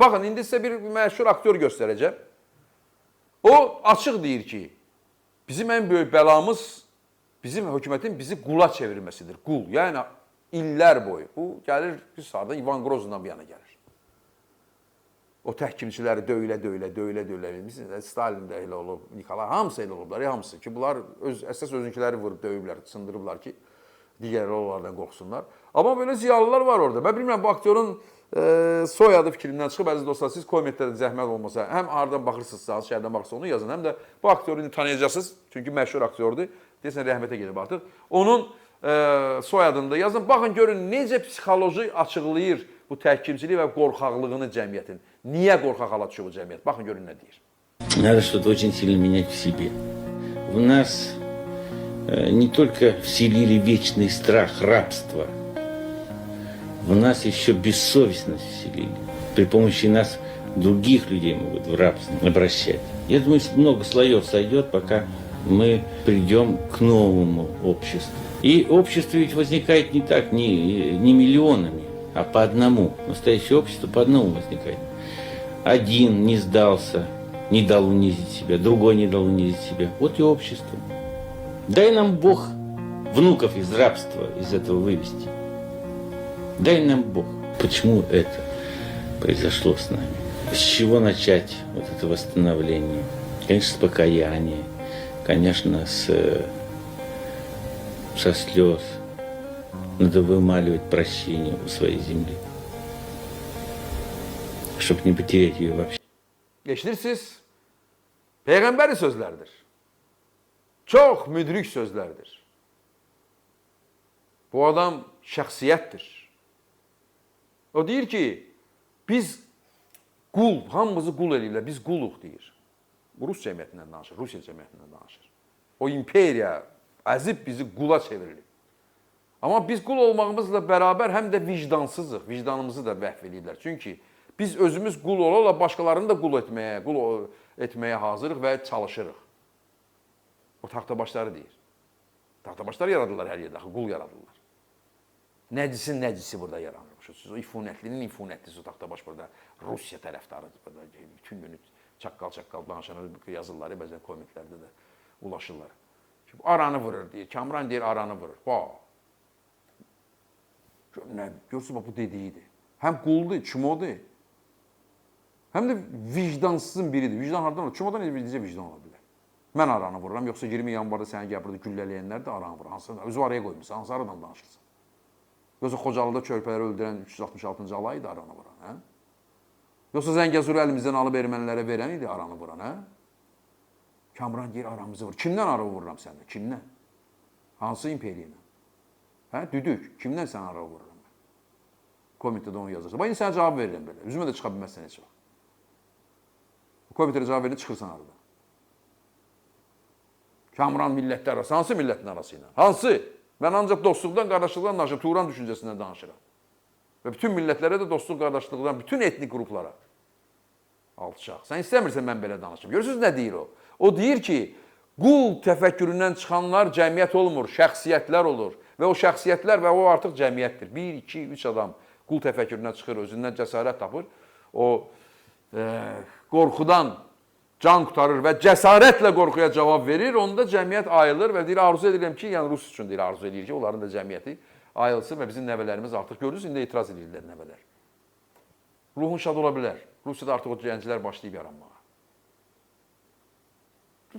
Baxın, indi sizə bir məşhur aktyor göstərəcəm. O açıq deyir ki, bizim ən böyük bəlamız bizim hökumətin bizi qula çevirməsidir. Qul, yəni illər boyu. Bu gəlir biz hardan İvan Groznydan bu yana gəlir. O təhkimçiləri döyülə döyülə döyülə döyülə. Bizim Stalin də elə olub, Nikolay hamısı elə olublar, hamısı ki, bunlar öz əsas özünkiləri vurub döyüblər, sındırıblar ki, digərləri onlardan qorxsunlar. Amma belə ziyalılar var orada. Mən bilmirəm bu aktyorun soyadı fikrindən çıxıb əziz dostlar, siz kommentlərdə zəhmət olmasa həm hardan baxırsınızsa, hansı şəhərdən baxırsınız onu yazın, həm də bu aktyoru indi tanıyacaqsınız. Çünki məşhur aktyordur. Deyəsən rəhmətə gedib artıq. Onun soyadını da yazın. Baxın görün necə psixoloji açıqlayır bu təhkimçilik və qorxaqlığını cəmiyyətin. Niyə qorxaq hala düşüb bu cəmiyyət? Baxın görün nə deyir. Надо что-то очень сильно менять в себе. В нас не только вселили вечный страх рабства, в нас еще бессовестность вселили. При помощи нас других людей могут в рабство обращать. Я думаю, много слоев сойдет, пока мы придем к новому обществу. И общество ведь возникает не так, не миллионами, а по одному. Настоящее общество по одному возникает. Один не сдался, не дал унизить себя, другой не дал унизить себя. Вот и общество. Дай нам Бог внуков из рабства, из этого вывести. Дай нам Бог. Почему это произошло с нами? С чего начать вот это восстановление? Конечно, с покаяния, конечно, со слез. Надо вымаливать прощение у своей земли, чтобы не потерять ее вообще. Eşidirsiniz? Peyğəmbəri sözlərdir. Çox müdrik sözlərdir. Bu adam şəxsiyyətdir. O deyir ki, biz qul, hamımızı qul eləyirlər, biz quluq deyir. Rus cəmiyyətindən danışır, Rusiya cəmiyyətindən danışır. O imperiya əzib bizi qula çevirir. Amma biz qul olmağımızla bərabər həm də vicdansızıq. Vicdanımızı da məhv eləyirlər. Çünki biz özümüz qul ola-ola başqalarını da qul etməyə hazırıq və çalışırıq. O taxtabaşları deyir. Taxtabaşlar yaradırlar hər yerdə, axı qul yaradırlar. Nəcisin nəcisi burada yaranır. O ifunətlinin ifunətlisi o taxtabaş burada. Rusiya tərəfdarı burada bütün günü çaqqal-çaqqal danışan yazırlar, bəzən kommentlərdə də ulaşırlar. Ki, aranı vurur deyir. Kamran deyir aranı vurur. Va. Gör nə, görürsün bax bu dediyidir. Həm quldur, çumodur. Həm də vicdansızın biridir. Vicdan hardan olur? Çumodan necə vicdan ola bilər? Mən aranı vururam, yoxsa 20 yanvarda səni gəlib burada güllələyənlər də aranı vurur. Hansı özü araya qoymusan, hansı aradan danışırsan? Yoxsa Xocalıda körpələri öldürən 366-cı alay idi aranı vuran, hə? Yoxsa Zəngəzuru əlimizdən alıb ermənilərə verən idi aranı vuran, hə? Kamran deyir aramızı vur. Kimdən ara vururam səndə? Kimdən? Hansı imperiya ilə? Hə? Düdük. Kimdən sən ara vururam mən? Kommentdə onu yazırsan. Bax, indi sənə cavab verirəm belə. Üzümə də çıxa bilməzsən heç vaxt. Kommentlərə cavab verin, çıxırsan arada. Kamran millətlər arası. Hansı millətin arası ilə? Hansı? Mən ancaq dostluqdan, qardaşlıqdan danışıram, Turan düşüncəsindən danışıram. Və bütün millətlərə də dostluq, qardaşlıqdan, bütün etnik qruplara. Alçaq. Sən istəmirsən mən belə danışım. Görürsünüz nə deyir o? O deyir ki, qul təfəkküründən çıxanlar cəmiyyət olmur, şəxsiyyətlər olur. Və o şəxsiyyətlər və o artıq cəmiyyətdir. Bir, iki, üç adam qul təfəkküründən çıxır, özündən cəsarət tapır. O qorxudan can qurtarır və cəsarətlə qorxuya cavab verir. Onda cəmiyyət ayılır və deyir, arzu edirəm ki, yəni Rus üçün deyir, arzu edir ki, onların da cəmiyyəti ayılsın və bizim nəvələrimiz artıq görürsünüz, indi etiraz edirlər nəvələr. Ruhun şad ola bilər. Rusiyada artıq o gənclər başlayıb yaranmağa.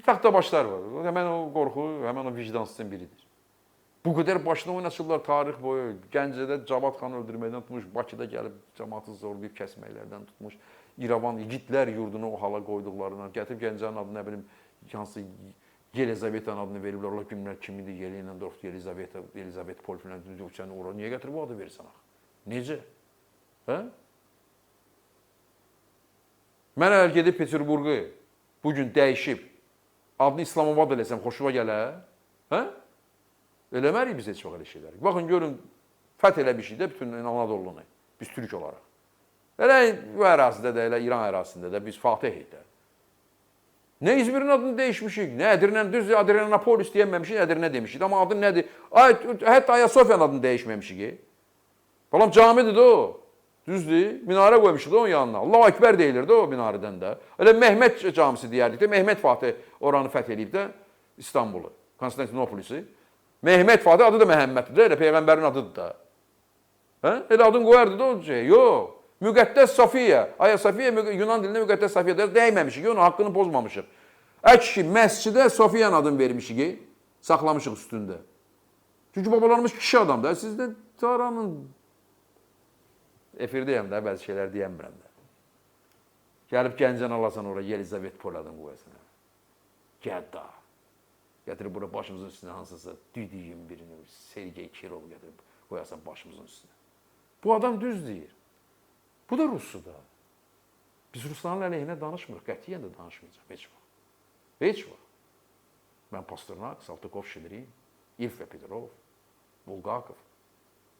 Taxtabaşlar var. Həmən o qorxu, həmən o vicdansızın biridir. Bu qədər başına oynaşırlar tarix boyu. Gəncədə Cavad xanı öldürməkdən tutmuş, Bakıda gəlib cəmaatı zorlayıb kəsməklərdən tutmuş. İrəvan igidlər yurdunu o hala qoyduqlarından, gətirib Gəncənin adını nə bilim hansı Yelizavetanın adını veriblər. Onlar bilmirlər kim idi, Yelena Dorf, Yelizaveta, Elizabet Pol filan. Sən ora niyə gətirib bu adı verirsən axı? Necə? Hə? Mən əgər gedib Peterburqu bu gün dəyişib adını İslamabad eləsəm xoşuma gələr? Hə? Eləmərik biz heç vaxt elə şeyləri. Baxın görün fəth eləmişik də bütün Anadolunu biz türk olaraq. Elə bu ərazidə də, elə İran ərazisində də biz fatihik də. Nə İzmirin adını dəyişmişik, nə Ədirnə, düz Adrianopolis deyəməmişik, Ədirnə demişik. Amma adı nədir? Ay, hətta Ayasofyanın adını dəyişməmişik. Balam camidir də o. Düzdür? Minarə qoymuşuq da onun yanına. Allahu Ekber deyilirdi o minarədən də. Elə Mehmet camisi deyərdik də. Mehmet Fatih oranı fəth eləyib də İstanbulu, Konstantinopolisi. Mehmet Fatih adı da Məhəmməddir də, elə peyğəmbərin adıdır da. Hə? Elə adını qoyardı da o şey. Yox. Müqəddəs Sofiya. Aya Sofiya Yunan dilində müqəddəs Sofiya deyir. Dəyməmişik, onun haqqını pozmamışıq. Ə kişi, məscidə Sofiyanın adını vermişik, saxlamışıq üstündə. Çünki babalarımız kişi adamdır. Siz də taranın efirdəyəm də, bəzi şeylər deyəmirəm də. Gəlib Gəncəni alasan ora, Yelizavet Poladın qoyasan. Gəda. Gətirib bura başımızın üstünə hansısa düdüyün birini, Sergey Kirov gətirib qoyasan başımızın üstünə. Bu adam düz deyir. Bu da Rusdur da. Biz Rusların əleyhinə danışmırıq, qətiyyən də danışmayacağam heç vaxt. Heç vaxt. Mən Pasternak, Saltykov, Şedrin, İlf və Petrov, Bulgakov.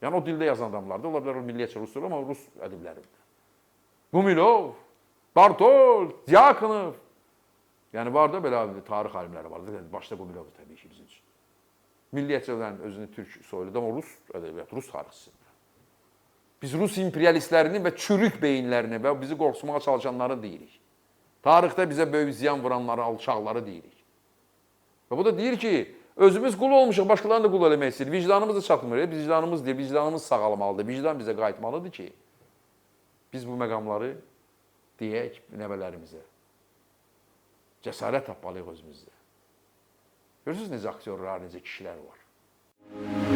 Yəni o dildə yazan adamlar da ola bilər o milliyyətçi rusdur, amma rus ədibləridir. Gumilov, Bartol, Diakonov. Yəni var da belə tarix alimləri var da. Başda Gumilov təbii ki bizim üçün. Milliyyətçilərin özünü türk soyludur, amma rus ədəbiyyat, rus tarixçisidir. Biz rus imperialistlərini və çürük beyinlərini və bizi qorxutmağa çalışanları deyirik. Tarixdə bizə böyük ziyan vuranları, alçaqları deyirik. Və bu da deyir ki, özümüz qul olmuşuq, başqalarını da qul eləmək istəyir. Vicdanımız da çatmır. Vicdanımız deyir, vicdanımız sağalmalıdır. Vicdan bizə qayıtmalıdır ki, biz bu məqamları deyək nəvələrimizə. Cəsarət tapmalıyıq özümüzdə. Görürsünüz necə aktyorlar, necə kişilər var.